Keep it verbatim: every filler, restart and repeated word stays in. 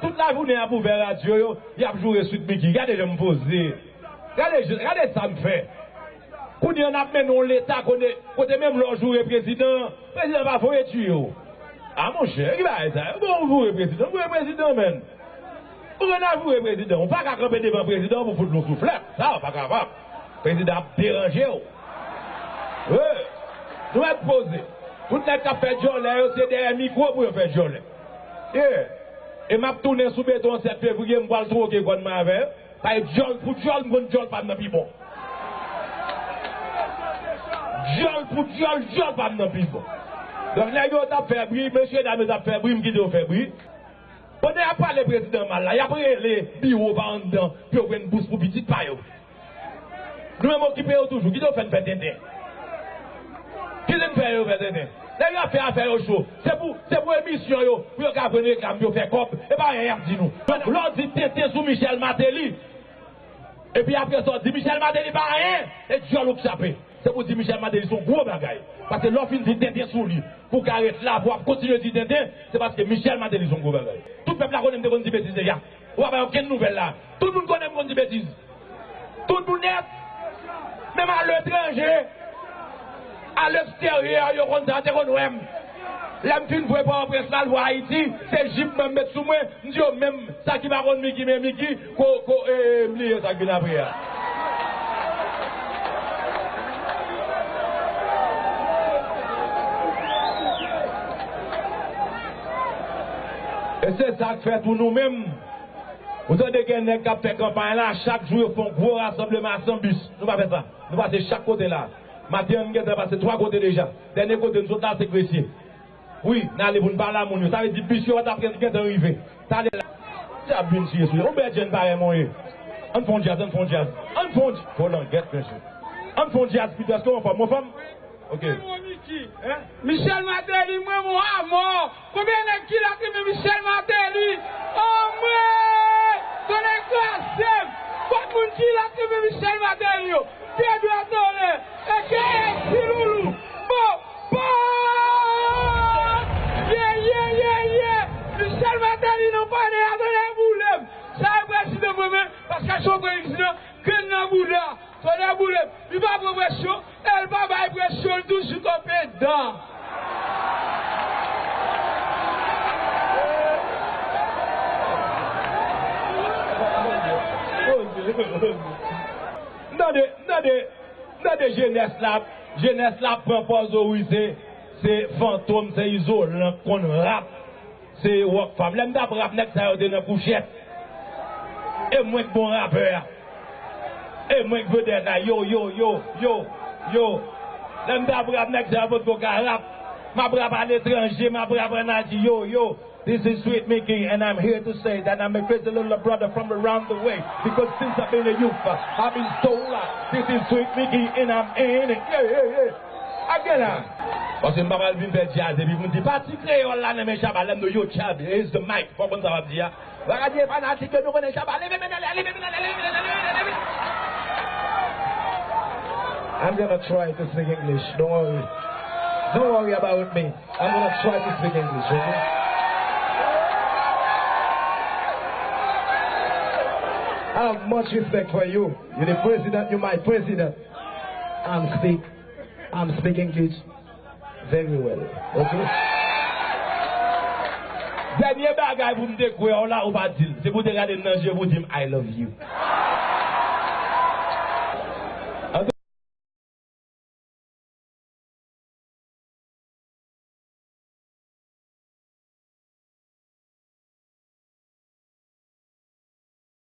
Tout lajounen y ap ouvè radyo yo, y ap joure Sweet Micky. Gade jan m poze. Gade, gade sa m fè. Kounye a n ap mennen yon leta kote, kote menm lè w joure prezidan an, prezidan pa voye tiye w. A monchè, ki bagay sa? Bon, ou joure prezidan, joure prezidan, menn. Ou gen dwa joure prezidan. Ou pa ka kanpe devan prezidan pou fout l yon souflèt. Sa, ou pa kapab. Prezidan ap deranje w. Wi. Nou mèt poze. Tout nèg k ap fè djòlè yo, se dèyè mikwo pou yo fè djòlè. Yeah. E m ap tounen sou beton an sèt fevriye, m pral twoke kòn mwen avè yo. Paske djòl pou djòl, m konn djòl pa m nan pi bon. Djòl pou djòl, djòl pa m nan pi bon. Donk, nèg yo t ap fè bri, mesye dam yo t ap fè bri, m kite yo fè bri. Pandan y ap pale prezidan mal la, y ap rele biwo pa anndan pou yo jwenn bous pou pitit pa yo. Nou menm okipe yo toujou, kite yo fè n fè tenten. Kite n fè yo fè tenten. Nèg yo ap fè afè yo cho. Se pou, se pou emisyon yo, pou yo ka jwenn reklam, pou yo fè kòb. E pa anyen y ap di nou. Donk, lè w di tenten sou Michel Martelly, epi apre sa w di Michel Martelly pa anyen, e djòl ou k chape. Se pou di Michel Martelly se yon gwo bagay. Paske lè w fin di tenten sou li, pou w ka ret la, pou w ap kontinye di tenten, se paske Michel Martelly se yon gwo bagay. Tout pèp la konnen m te konn di betiz deja. Ou pa bay okenn nouvèl la. Tout moun konnen m konn di betiz. Tout moun nèt. Menm aletranje, aleksteryè, yo konn sa, te konn wè m. Lè m fin voye Pòtoprens la, al vwa Ayiti, se jip mwen m met sou mwen, m di yo menm, sa ki pa konn Micky, men Micky, ko, ko, e, e, m bliye sa k vin apre a. E se sa k fè tou nou menm, ou tande gen nèg k ap fè kanpay la, chak jou yo fè yon gwo rasanbleman a San Bis. Nou pa fè sa. Nou pase chak kote la. Maten an, nou gentan pase twa kote deja. Dènye kote nou sot la, se Gresye. Wi, n ale pou n pale a moun yo. Sa vle di bis yo t ap gentan rive. Talè la. Djab vin tiye sou yo. Yon bèl jèn parèy mwen ye. Ann fè yon djaz, ann fè yon djaz. Ann fè yon dj-, kolangèt, mesye. Ann fè yon djaz pito. Èske w anfòm? Ou anfòm? Ok. Michel Martelly, mwen, mwen amò. Konbyen nèg ki la ki renmen Michel Martelly? Anmwey! Tonnè kraze m! Kot moun ki la ki renmen Michel Martelly yo? Pye dwèt anlè! Eke Esi Loulou! Bon! Bon! Ye, ye, ye, ye! Michel Martelly nan palè a, tonnè boule m! Sa e prezidan mwen menm, paske se yon prezidan grenn nan bouda, tonnè boule m! Li pa pran presyon, e l pa bay presyon, l toujou kanpe dan. M tande, m tande, m tande jenès la, jenès la pran pòz, o wi, se, se Fantom, se Izolan k konn rap. Se Rockfam. Lè m t ap rap, nèg sa yo te nan kouchèt. E mwen k bon rapè a. E mwen k vedèt la. Yo, yo, yo, yo, yo. Lè m t ap rap, nèg sa yo potko ka rap. M ap rap aletranje, m ap rap ann Ayiti. Yo, yo. This is Sweet Micky, and I'm here to say that I'm a crazy little brother from around the way. Because since I've been a youth, I've been told, uh, this is Sweet Micky, and I'm in it. Yeah, yeah, yeah. Again, uh. Paske m pa pral vin fè djaz epi pou m di pati kreyòl la nan men Shabba, lè m di yo Shabba, raise the mic. Fò w konn sa w ap di a. Bagay de fanatik yo, nou konnen Shabba. Leve men ale, leve men ale, leve men ale, leve men ale, leve men ale. I'm gonna try to speak English. Don't worry. Don't worry about me. I'm gonna try to speak English, okay? I have much respect for you. You're the president, you're my president. I'm speak, I'm speaking English very well, okay? Dènye bagay pou m te kwè w la, ou pa di l. Se pou w te gade m nan je pou w di m, "I love you."